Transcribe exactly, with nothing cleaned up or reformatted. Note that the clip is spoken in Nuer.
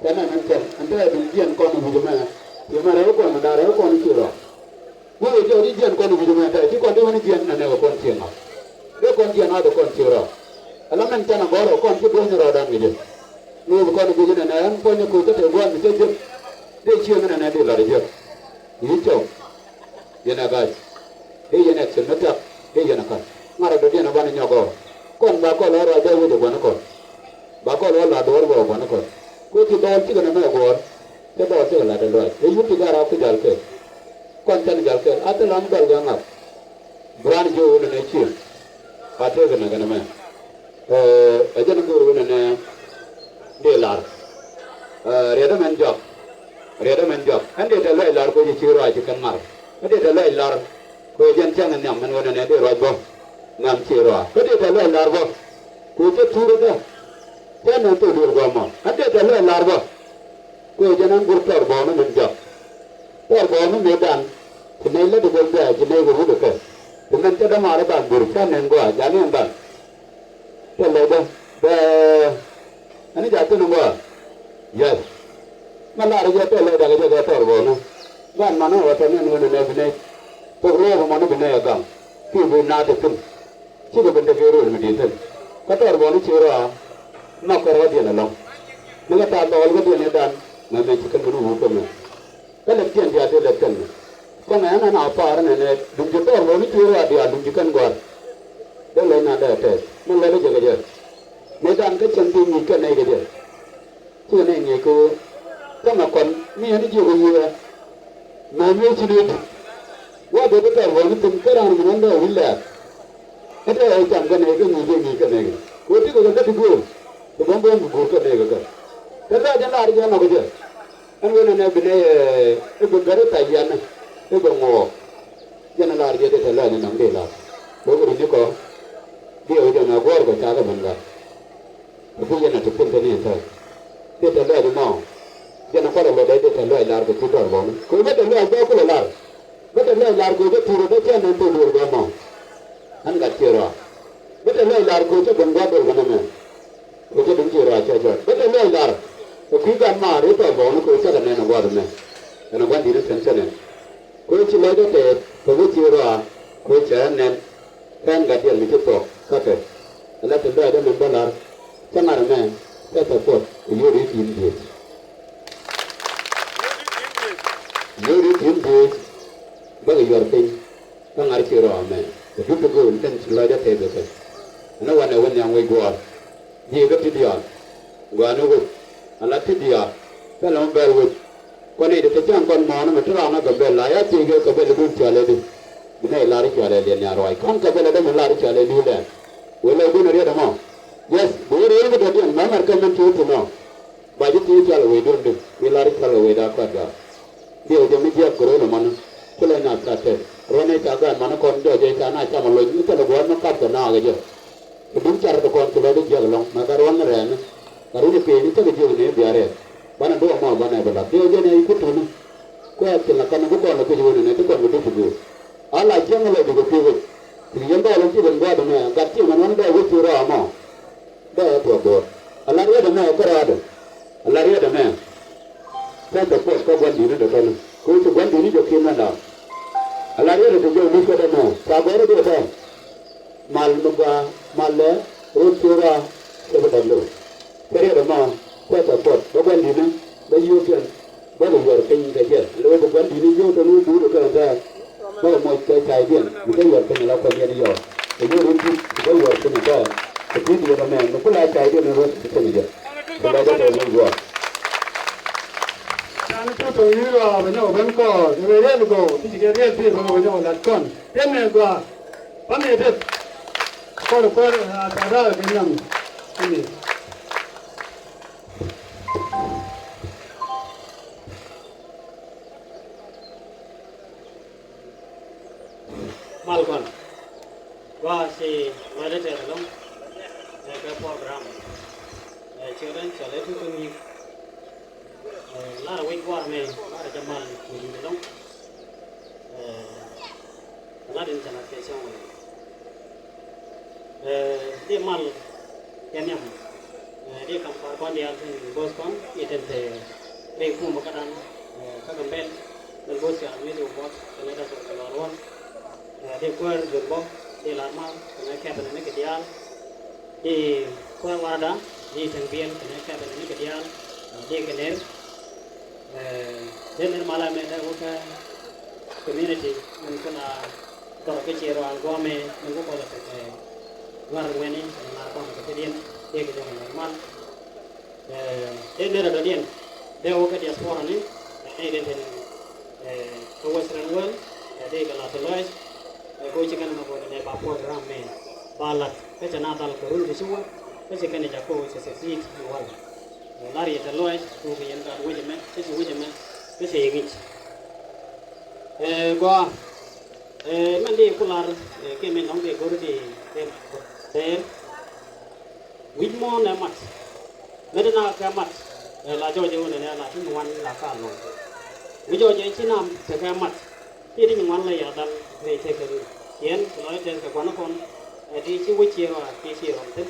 Tɛn ɛn ɛn tɛn ɛn tɛn ɛn jiɛn kɔn wi̱c ɛmɛ. Ci mɛ rɛw kɔn mɛ da̱ŋ rɛw kɔn ci rɔ. Wee jɔɔc i̱ jiɛn kɔn wi̱c ɛmɛ tɛn ci kɔn ti wän i̱ jiɛn nɛnɛ kɛ kɔn cieŋ ɔ. Dee kɔn jiɛn a dee kɔn ci rɔ. Ala mɛn can a gɔr ɔ kɔn ci duɔ̱ny rɔ da̱ŋ wi̱c ɛ. Ni wee bi kɔn wi̱c ɛnɛnɛ ɛn kɔn i̱ koc kä te gua̱n mi cä jiɛn. Dee cieŋ ɛnɛnɛ dee lat i̱ jiɛn. I̱ cɔw. Yɛn ɛ ga̱a̱c. Dee yɛn ɛ cin mi thiak. Dee yɛn ɛ ka̱n. Ŋa̱r ɛ dɔ̱diɛn ɛ banɛ nyɔk ɔ. Kɔn ba kɔl ɛ ruac dee wec ɛ gua̱n ɛ kɔn. Ba kɔl ɛ la duɔ̱ɔ̱r bä ɛ gua̱n ɛ kɔn. Kuec ci dhɔɔl cikɛ nɛmɛ ɛ guɔ̱ɔ̱r. Cä dhɔɔl cikɛ lat ɛ luaac. Ɛ yut ti ga̱r a ku jal kɛ. Kɔn cän jal kɛ. A thil ram gɔl gɛ ŋa̱k. Bi raan jiök ɣöö nɛnɛ cieŋ. Ba tëëk ɛ näk ɛn ɛmɛ. Ɛ, ɛ jɛn go̱o̱r wen ɛnɛ dee lar. Ɛ, riɛt ɛmɛn jɔak. Riɛt ɛmɛn jɔak. Ɛn dee tɛ luɛc lar koci ci ruac ci kɛn ŋar. Ɛ dee tɛ luɛc lar koci jɛn cäŋ ɛ nhiam ɛn wen ɛnɛ dee ruac bä. Nhiam ci ruac. Ɛ dee tɛ luɛc lar bä. Koci cä tuur ɛ dä. Cä nɛn thok duël gua̱a̱mɔ. Ɛn dee tɛ luɛc lar bä. Kuɛ jɛn ɛn gur tɔr bɔɔni min jɔk. Tɔr bɔɔni mëëdan ci nɛy lät ɛ gua̱ny bɛ̈ɛ̈ ci nɛy kɛ wut ɛ kɛ. Ci mɛn cä dämaari ban gur cä nɛn gua̱a̱ jani ɛn ban. Tɛl lɛy dä bɛ ɛn i̱ ja̱ thi̱n in gua̱a̱. Yɛth. Mɛ lar jɛ tɛl lɛy dakɛ jɛ kɛ tɔr bɔɔni. Ban manä wä tɔn ɛn wen ɛ nɛ bi nɛy. Thok ruɔ̱ɔ̱k ɛmɔni bi nɛy ɛ gaŋ. Ki bi naath ɛ thi̱n. Cikɛ ben te kɛ rööl mi di̱i̱t thi̱n. Kä tɔr bɔɔni ci rɔa. Nhɔk kɛ rɔɔdiɛn ɛlɔ̱ŋ. Ni kɛ ta̱a̱ dhɔɔl kädiɛn ëëdan. Mɛ mɛ ci kɛn ben wä wut kä mɛ. Kä lɛpkiɛn diaal dee lɛp kɛn mɛ. Kɔŋɛ ɛn ɛn a pa̱a̱r ɛn ɛn ɛ duŋ ci tɔr bɔɔni ci rɔa diaal duŋ ci kɛn gɔ̱a̱r. Dee lɔc na dee tɛth mi lɛl jɛ kɛ jɛ. Mëëdan kä cɛn piny ŋi̱i̱c kɛn nɛy kɛ jɛ. Cikɛ nɛy ŋi̱eec kɛ ɣöö tämɛ kɔn mi ɛn jiök ɛ yiëë. Mɛ mëë ci ni ti. Wa bɛ bi tɔr bɔɔni thi̱n kä raan mi nɔn dee wi̱c lɛɛr. Kä tɛ ɛ cam kɛ nɛy kä ŋi̱i̱c ɛ ŋi̱i̱c kɛ nɛy kɛ ɣöö ti kɛ kɛ kä ti gööl. Kɛ bäm bäm kɛ go̱o̱r kɛ nɛy kɛ kɛ. Kɛ lɔac ɛn lar jɛ ɛn ɔ kɛ jɛ. Ɛn wen ɛnɛ bi nɛy ɛ bi gär i̱ thac yɛn ɛ bi ŋuɔɔk. Jɛn ɛ lar jɛ dee tɛ lɔac ɛn nɔm dee lar. Kɛ ɣöö kɛ ri ni kɔ. Diɛw jɛ mɛ guɔ̱ɔ̱r kɛ cakɛ ben gat. Kɛ kui̱ yɛn a ti pil kɛ ni ɛn tääk. Dee tɛ lɔac ɛmɔ. Jɛn a kualɛ luɔt dee dee tɛ lɔac lar kɛ kui̱ tɔr bɔni. Kɛ bä tɛ lɔac bä kulɛ lar. Bä tɛ lɔac lar kɛ jɛ tur dee cɛ nɛn tɔ luɔr bä mɔ. Ɛn gat ciɛ rɔa. Bä tɛ lɔac lar kɛ jɛ ben gua̱th dee bä nɛmɛ. Kɛ jɛ ben ciɛ rɔa cɛ jɔt. Bä tɛ lɔac lar. Kɛ kui̱ gat maar i̱ tɔr bɔni kɛ cɛ kɛ nɛn ɛ gua̱th ɛmɛ. Ɛn ɛ gua̱n di̱t i̱ tɛn cɛ nɛn. Kɛ ci lɔcdä tɛth kɛ wä ci rɔa kɛ cɛ nɛn. Kɛn gat diɛn mi ci thuɔ̱k kä kɛ. Ala ti lɔcdä min bä lar. Cä ŋa̱r ɛmɛ cä tɛ puɔth kɛ yio̱w ri ti̱i̱n dhiec. Yio̱w ri ti̱i̱n dhiec. Bäkɛ yuɔr piny. Kä ŋa̱r ci rɔa ɛmɛ kɛ dup ti gööl kɛn ci lɔcdä tɛth kɛ kɛ. Ɛn ɛ wanɛ wä nhiam wec guɔ̱ɔ̱r. Ji̱ kä ti diaal. Gua̱a̱ni wec. Ala ti diaal. Pɛlɛ mi bɛl wec. Kuan i̱ ti te cäŋ kɔn mɔɔni mi ti raam ɛ Gambɛl la ya thiec kɛ Gambɛl i̱ dun cɔal ɛ di. Bi nɛy lar i̱ cɔal ɛ liɛn nia ruac kɔn Gambɛl ɛ dee mi lar i̱ cɔal ɛ li̱w lɛn. Wec lɛ dun ɛ riet ɛmɔ. Yes, bi wä riet kɛ dɔ̱diɛn mɛ mɛr kɛ mɛn ti wä ti nɔ. Ba ji̱ ti cɔal ɛ wec dun di mi lar i̱ cɔal ɛ wec da kɔt gak. Diɛw jɛ mi jiɛk kɛ ro̱l ɛmɔni. Ci lɔc na tha̱a̱t tɛth ruɔ̱n ɛ ca gɔaa ɛmɔni kɔn jɔɔc ɛ ca na cam ɛ loc mi thilɛ gua̱a̱th mi kap kɛ naak ɛ jɛ. Kɛ duŋ car kɛ kɔn ci lɔcdä jiäk ɛlɔ̱ŋ mɛ gat ruɔ̱n ni rɛɛni. Gat ruɔ̱n i̱ pee ni cä kɛ jiök ni bia rɛɛk. Banɛ duɔ̱ɔ̱k ma banɛ bi la̱th diɛw jɛn ɛ i̱ kut tuni. Kuɛ thil na kɔn bi kɔn lɛ kui̱c wen ɛnɛ ti kɔn bi dup ti guur. A la jiäŋ lɔcdä kɛ pi̱i̱ wec. Ti yɛn dhɔɔl ɛn ci ben gua̱a̱th ɛmɛ gat ci mɛn ɣän bɛ wec ci rɔa mɔ. Bɛ ɛ thuɔ̱k duɔ̱ɔ̱r a la riɛt ɛmɛ ɛ kärɔaadɛ. A la riɛt ɛmɛ. Tɛth ɛ puɔth kä gua̱n di̱i̱ni dee tɔ̱ni kɛ wec ci gua̱n di̱i̱ni jɔk ki̱n mɛn da̱a̱. A la riɛt ɛ ti jɔk mi̱th kɛ dee mɛ ca gɔ̱r ɛ dee tɔ̱. Mal mi gɔaa malɛ rut ci rɔa cɛ bi dap lo̱w. Cɛ riɛt ɛmɔ cɛ tɛ puɔth bä gua̱n di̱tni bä yio̱o̱kiɛn bä kɛ yuɔr piny kɛ jɛ. Lo̱w bi gua̱n di̱tni yio̱o̱k tɔ̱ ni wä duut kɛ kɛ bä kɛ moc kɛ caydiɛn mi cä yuɔr piny ala kuɔth yɛn yɔɔk. Kɛ yio̱o̱k rut ti bä yuɔr piny kɛ kɛ ti̱i̱t yɛ kɛ mɛ mi kula caydiɛn rut ti piny jɛ. Kɛ lɛ jɛ tɛ lo̱w yuɔr. Can tutu yiro bɛ nyɔk ben kɔɔr kɛ bɛ riɛl gɔw ti ci kɛ riɛl ti bɛ nyɔk lat kɔn. Tëë mɛ gɔaa. Pam yɛ tëë. Kɔr kɔr a tɔ̱ raar kɛ nyam. Ini. Mal kɔn. Gɔaa ci lɔcdä tɛth ɛlɔ̱ŋ. Ɛ kɛ program. Ɛ ci ɣän cɔl ɛ tukä ŋi̱i̱k. Ɛ, lar wec gua̱a̱r mɛ, lar jɛ mal kui̱ ɛlɔ̱ŋ. Ɛ, lar in cɛ lat kɛ cäŋ wec. Ɛ, di mal kɛ nhiam. Ɛ, Di kam kɔr kɔn diaal tin bo̱o̱th kɔn i̱ tin te ri kumä kädan, eh, kä Gambel, min bo̱o̱th ca mi di wä buɔth kɛnɛ däk kɛ lɔr wä. Eh, di kuäär Jol Bok, di Lar Mal kɛnɛ kɛpɛ ni kɛ diaal. Di kuäär Warada, di Teŋ Biɛl kɛnɛ kɛpɛ ni kɛ diaal. Eh, di kɛ ner. Eh, den ner malɛ mɛ dee wä kä community min kula dhɔr kä ciɛ rɔal guɔmɛ min kula kɛ ŋar ŋuɛni kɛ ŋar kɔn kɛ kɛ diɛn, di kɛ jɔk ner mal. Eh, den ner dɔ̱diɛn dee wä kä diaspora ni, eh, den den, eh, kä Western world, eh, di kɛ la tɛ lɔc, eh, ko ci kɛn mɛ ko ne ba program mɛ ba lat kä cɛ na dal kɛ run kɛ ci wä kä ci kɛn ja ko cɛ succeed ni wal. Lar yɛ tɛ lɔc, kuk yɛn gat wec ɛmɛ, kä ci wec ɛmɛ, kä ci yɛ ŋic. Ɛ, gɔaa, ɛ, mɛn di ku lar, ɛ, kɛ min nɔŋ di go̱r di, di, dɛɛr. Wi̱c muɔ̱ɔ̱n ɛ mat. Mɛn di na kɛ mat, ɛ, la jɔɔc ɛ wun ɛ la ti ŋuan la ka lɔŋ. Wi̱c jɔɔc ɛ ci nam tekɛ mat. Ti di ŋuan la ya dal rɛy tekɛ ni. Yɛn, ku lɔc tekɛ gua̱n kɔn, ɛ, di ci wec ci rɔ, ci ci rɔ thin.